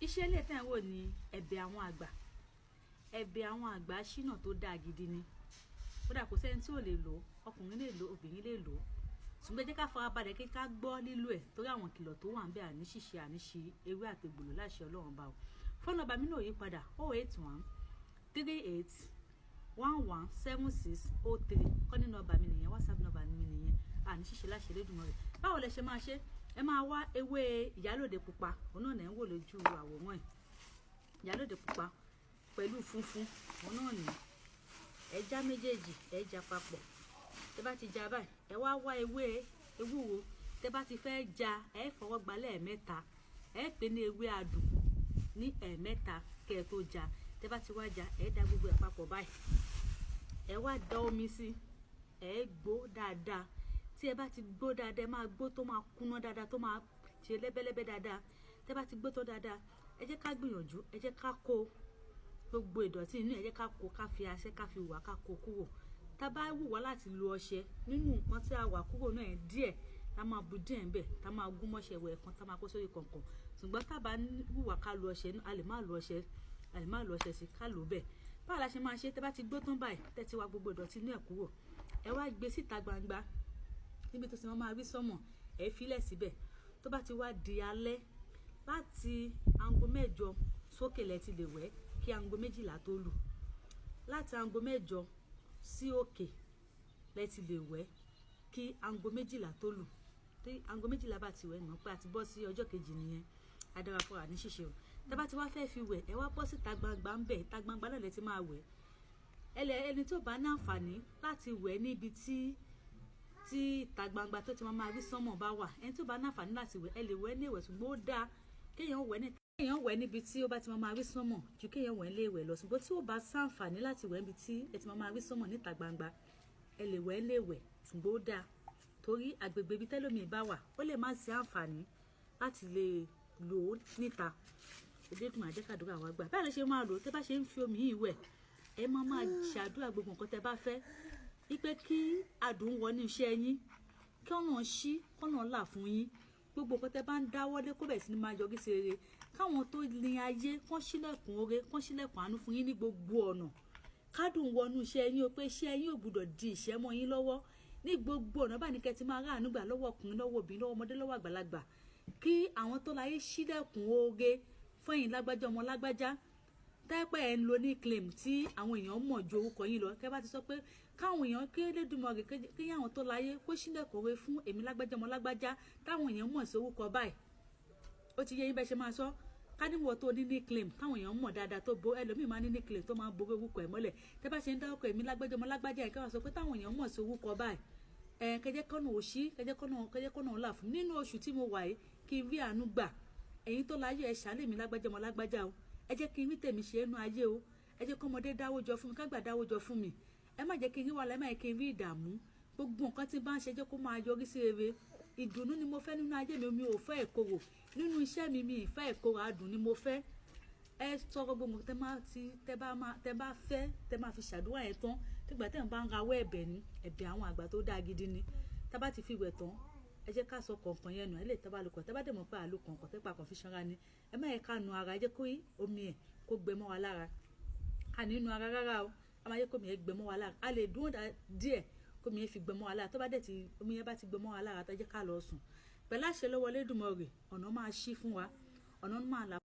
Iṣẹ́ ilé tẹ̀ ń wò ní ẹ̀bẹ̀ àwọn àgbà. Ẹ̀bẹ̀ àwọn àgbà ṣínà tó dáa gidi ni. Kódà kò sẹ́ni tí ò lè lò ó, ọkùnrin lè lò ó, obìnrin lè lò ó. Ṣùgbọ́n ẹ jẹ́ ká farabalẹ̀ kí ká gbọ́ lílò ẹ̀, torí àwọn ìkìlọ̀ tó wà ń bẹ. Àní ṣìṣe, àní ṣi ewé àtegbò láṣẹ Ọlọ́run bá o. Phone number mi náà yí padà: 08138117603 kọ́ ní nọ́mbà mi nìyẹn, WhatsApp nọ́mbà mi nìyẹn. Àní ṣìṣe láṣẹ Elédùmarè. Báwo lẹ ṣe máa ṣe? Ẹ máa wá ewé ìyálòde pupa, òun náà lẹ ń wò lójú àwòrán ẹ̀. Ìyálòde pupa pẹ̀lú funfun, òun náà nìyẹn. Ẹ já méjèèjì, ẹ já papọ̀. Tẹ bá ti já báyìí, ẹ wá wá ewé ewúro. Tẹ bá ti fẹ́ já, ẹ fọwọ́ gbá lẹ́ẹ̀mẹ́ta. Ẹ pè ní ewé adùn ní ẹ̀ẹ̀mẹ́ta kẹ́ ẹ tó já. Tẹ bá ti wá já, ẹ dá gbogbo ẹ̀ papọ̀ báyìí. Ẹ wá da omi sí, ẹ gbó dáadáa. Tí ẹ bá ti gbó dáadáa, ẹ máa gbó tó máa kúná dáadáa, tó máa ṣe lẹ́bẹ́lẹ́bẹ́ dáadáa. Tẹ bá ti gbó tó dáadáa, ẹ jẹ́ ká gbìyànjú, ẹ jẹ́ ká kó gbogbo ìdọ̀tí inú ẹ. Jẹ́ ká kó, ká fi aṣẹ́, ká fi wà, ká kó kúrò. Tá bá wù wá láti lo ọṣẹ nínú nǹkan tí a wà kúrò náà, díẹ̀ tá máa bu díẹ̀ ń bẹ̀, tá máa gún mọ́ṣẹ́ wẹ̀ kan, tá máa kó sórí kọ̀ọ̀kan. Ṣùgbọ́n tá bá wù wá ká lo ọṣẹ, a lè má lo ọṣẹ, a lè má lo ọṣẹ sí, ká lò bẹ́ẹ̀. Báwo la ṣe máa ṣe? Tẹ́ bá ti gbó tán báyìí, tẹ́ ti wá gbogbo ìdọ̀tí inú ẹ̀ kúrò, ẹ wá gbé síta gbangba níbi tó ti máa rí sọ́mọ̀. Ẹ filẹ̀ síbẹ̀. Tó bá ti wá di alẹ́, láti aago 8 sókè lẹ ti lè wẹ̀ kí aago 12 tó lù. Láti aago 8 sí òkè lẹ ti lè wẹ̀ kí aago 12 tó lù. Tí aago 12 bá ti wẹ̀, mọ̀ pé a ti bọ́ sí ọjọ́ kejì nìyẹn. Adára fún wa ní ṣíṣe o. Tẹ́ bá ti wá fẹ́ fi wẹ̀, ẹ wá bọ́ síta gbangba ń bẹ̀. Ìta gbangba náà lẹ ti máa wẹ̀. Ẹni tó bá ní àǹfààní láti wẹ̀ níbi tí ìta gbangba tó ti máa rí sánmọ̀ bá wà, ẹni tó bá ní àǹfààní láti wẹ̀, ẹ lè wẹ̀ ní ìwẹ̀. Ṣùgbọ́n ó dáa kéèyàn wẹ̀ níbi tí ó bá ti máa rí sánmọ̀ ju kéèyàn wẹ̀ nílé ìwẹ̀ lọ. Ṣùgbọ́n tí ó bá sáǹfààní láti wẹ̀ níbi tí ẹ ti máa rí sánmọ̀ níta gbangba, ẹ lè wẹ̀ nílé ìwẹ̀. Ṣùgbọ́n ó dáa, torí àgbègbè ibi tẹ́lòmíì bá wà, ó lè má sí àǹfààní láti lè lò ó níta. Elédùmarè jẹ́ kàdúrà wa gbà. Báyìí lè ṣe máa lò ó. Tẹ́ bá ṣe ń fi omi yìí wẹ̀, ẹ máa máa ṣàdúrà gbogbo nǹkan tẹ́ bá fẹ́, wípé kí adùn wọ ní iṣẹ́ yín, kí ọ̀nà ṣí, kọ́nà là fún yín, gbogbo nǹkan tẹ́ bá ń dáwọ́lé kó bẹ̀rẹ̀ sí ní máa yọrí sí rere, káwọn tó ní ayé kán ṣílẹ̀kùn oore, kán ṣílẹ̀kùn àánú fún yín ní gbogbo ọ̀nà, kádùn wọnú iṣẹ́ yín o, pé iṣẹ́ yín ò gbúdọ̀ di ìṣẹ́ mọ́ yín lọ́wọ́ ní gbogbo ọ̀nà. Báyìí ní kẹ́ ti máa ráàánú gbà lọ́wọ́ ọkùnrin, lọ́wọ́ obìnrin, lọ́wọ́ ọmọdé, lọ́wọ́ àgbàlagbà, kí àwọn tó láyé ṣílẹ̀kùn oore fún ẹ̀yin lágbájá, ọmọ lágbájá. Tẹ́pẹ́ ẹ̀ ń lo ní claim tí àwọn èèyàn mọ̀ ju orúkọ yín lọ, kẹ́ bá ti sọ pé káwọn èèyàn, kí Elédùmarè, kí àwọn tó láyé kó ṣílẹ̀kùn oore fún èmi lágbájá, ọmọ lágbájá, táwọn èèyàn mọ̀ sí orúkọ báyìí. Ó ti yé yín bẹ́ẹ̀ ṣe máa sọ. Káníwọ̀ tó ní ní claim táwọn èèyàn mọ̀ dáadáa, tó bo ẹlòmíì máa ní ní claim tó máa ń borí orúkọ ẹ̀ mọ́lẹ̀. Tẹ́ bá ṣe ń dárúkọ èmi lágbájá, ọmọ lágbájá ẹ̀, káwọn sọ pé táwọn èèyàn mọ̀ sí orúkọ báyìí, ẹ kẹjẹ kọ́nà òṣì, kẹjẹ kọ́nà ọ̀la fún nínú oṣù tí mo wà yìí, kí n rí àánú gbà. Ẹ̀yin tó láyé, ẹ ṣàánú èmi lágbájá, ọmọ lágbájá o. Ẹ jẹ́ kí n rí tèmi ṣe é nú ayé o. Ẹ jẹ́ kọ́mọdé dáwó jọ fún mi, kágbà dáwó jọ fún mi. Ẹ má jẹ́ kí n rí wàhálà, ẹ má jẹ́ kí n rí ìdààmú. Gbogbo nǹkan tí bá ń ṣe, jẹ́ kó máa yọrí sí rere. Ìdùnnú ni mo fẹ́ nínú ayé mi. Mi ò fẹ́ ìkorò nínú iṣẹ́ mi, mi ì fẹ́ ìkorò, adùn ni mo fẹ́. Ẹ sọ gbogbo nǹkan tẹ́ máa ti tẹ́ bá máa tẹ́ bá fẹ́, tẹ́ máa fi ṣàdúrà yẹn tán. Nígbà tẹ́ ń bá ń rawọ́ ẹ̀bẹ̀ ní ẹ̀bẹ̀ àwọn àgbà tó dáa gidi ni. Tá bá ti fi wẹ̀ tán, ẹ jẹ́ ká sọ kọ̀ọ̀kan yẹn nù. Ẹ lè tẹ́ bá lo kọ̀, tẹ́ bá dẹ̀ mọ̀ pé àlò kọ̀ọ̀kan tẹ́ pa kàn fi ṣanra ni, ẹ má yẹ ká nu ara. Ẹ jẹ́ kó omi ẹ̀ kó gbẹ mọ́ wa lára. A ní nu ara rárá o, a máa yẹ kó omi yẹn gbẹ mọ́ wa lára. A lè dúró díẹ̀ kó omi yẹn fi gbẹ mọ́ wa lára. Tó bá dẹ̀ ti omi yẹn bá ti gbẹ mọ́ wa lára, tó jẹ́ ká lọ sùn pẹ̀lú àṣẹ lọ́wọ́ Elédùmarè, ọ̀nà máa ṣí fún wa, ọ̀nà máa là.